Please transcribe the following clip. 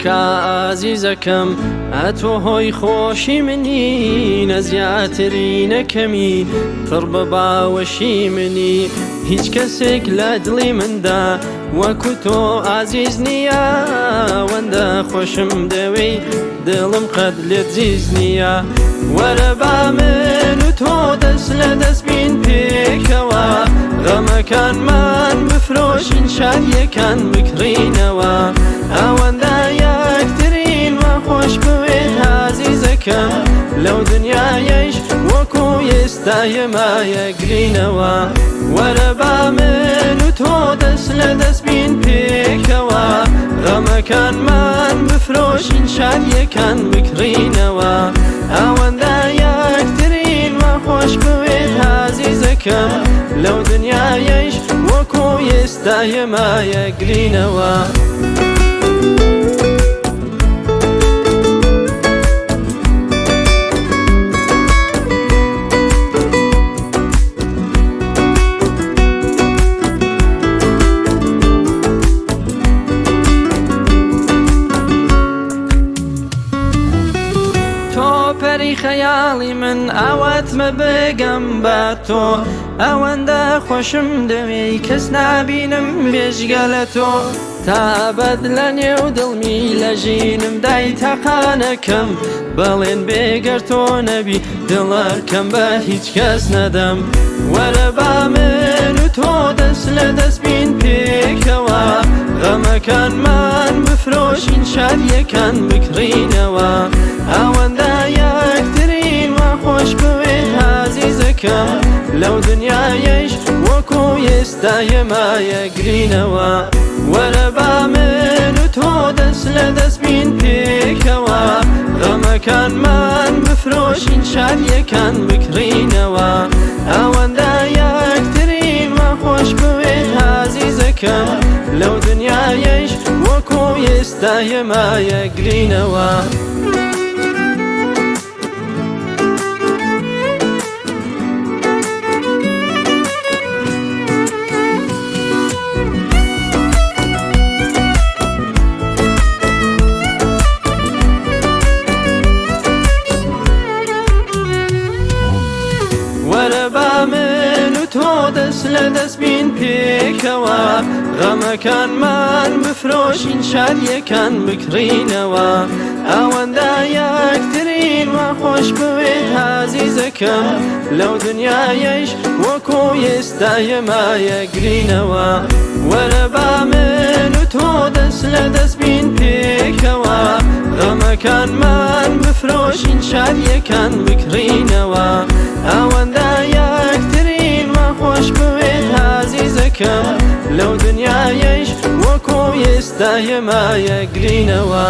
بکە ئازیزەکەم، ئەتۆ هۆی خۆشی منی، نە زیاتری نە کەمی، پڕ بە باوەشی منی. هیچ کەسێک لە دڵی مندا وەکو تۆ ئازیز نییە، ئەوەندە خۆشم دەوێی دڵم قەت لێت زیز نییە. وەرە با من و تۆ دەست لە دەست بین پێکەوە، غەمەکانمان بفرۆشین شادیەکان بکڕینەوە. ئەوەندە یەکترین و خۆش بوێت ئازیزەکەم، لەو دنیایەش وەکو ئێستا ئێمە یەکگرینەوە. وەرە با من و تۆ دەست لە دەست بین پێکەوە، غەمەکانمان بفرۆشین شادیەکان بکڕینەوە. ئەوەندە یەکترین و خۆش بوێت ئازیزەکەم، لەو دنیایەش وەکو ئێستا ئێمە یەکگرینەوە. تۆ پەری خەیاڵی من، ئاواتمە بگەم بە تۆ، ئەوەندە خۆشم دەوێی کەس نابینم بێژگە لە تۆ. تا ئەبەد لە نێو دڵمی لە ژینم دای تاقانەکەم، بەڵێن بێگەر تۆ نەبی دڵەکەم بە هیچ کەس نەدەم. وەرە با من و تۆ دەست لە دەست بین پێکەوە، غەمەکانمان بفرۆشین شادیەکان بکڕینەوە. ئەوەندە یەکترین و خۆش بوێت ئازیزەکەم، لەو دنیایەش وەکو ئێستا ئێمە یەکگرینەوە. وەرە با من و تۆ دەست لە دەست بین پێکەوە، غەمەکانمان بفرۆشین شادیەکان بکڕینەوە. ئەوەندە یەکترین و خۆش بوێت ئازیزەکەم، لەو دنیایەش وەکو ئێستا ئێمە یەکگرینەوە. وەرە با من و تۆ دەست لە دەست بین پێکەوە، غەمەکانمان بفرۆشین شادیەکان بکڕینەوە. ئەوەندە یەکترین و خۆش بوێت ئازیزەکەم، لەو دنیایەش وەکو ئێستا ئێمە یەکگرینەوە. وەرە با من و تۆ دەست لە دەست بین پێکەوە، غەمەکانمان بفرۆشین شادیەکان بکڕینەوە. ئەوەندە یەکترین و خۆش بوێت ئازیزەکەم، لەو دنیایەش وەکو ئێستا ئێمە یەکگرینەوە.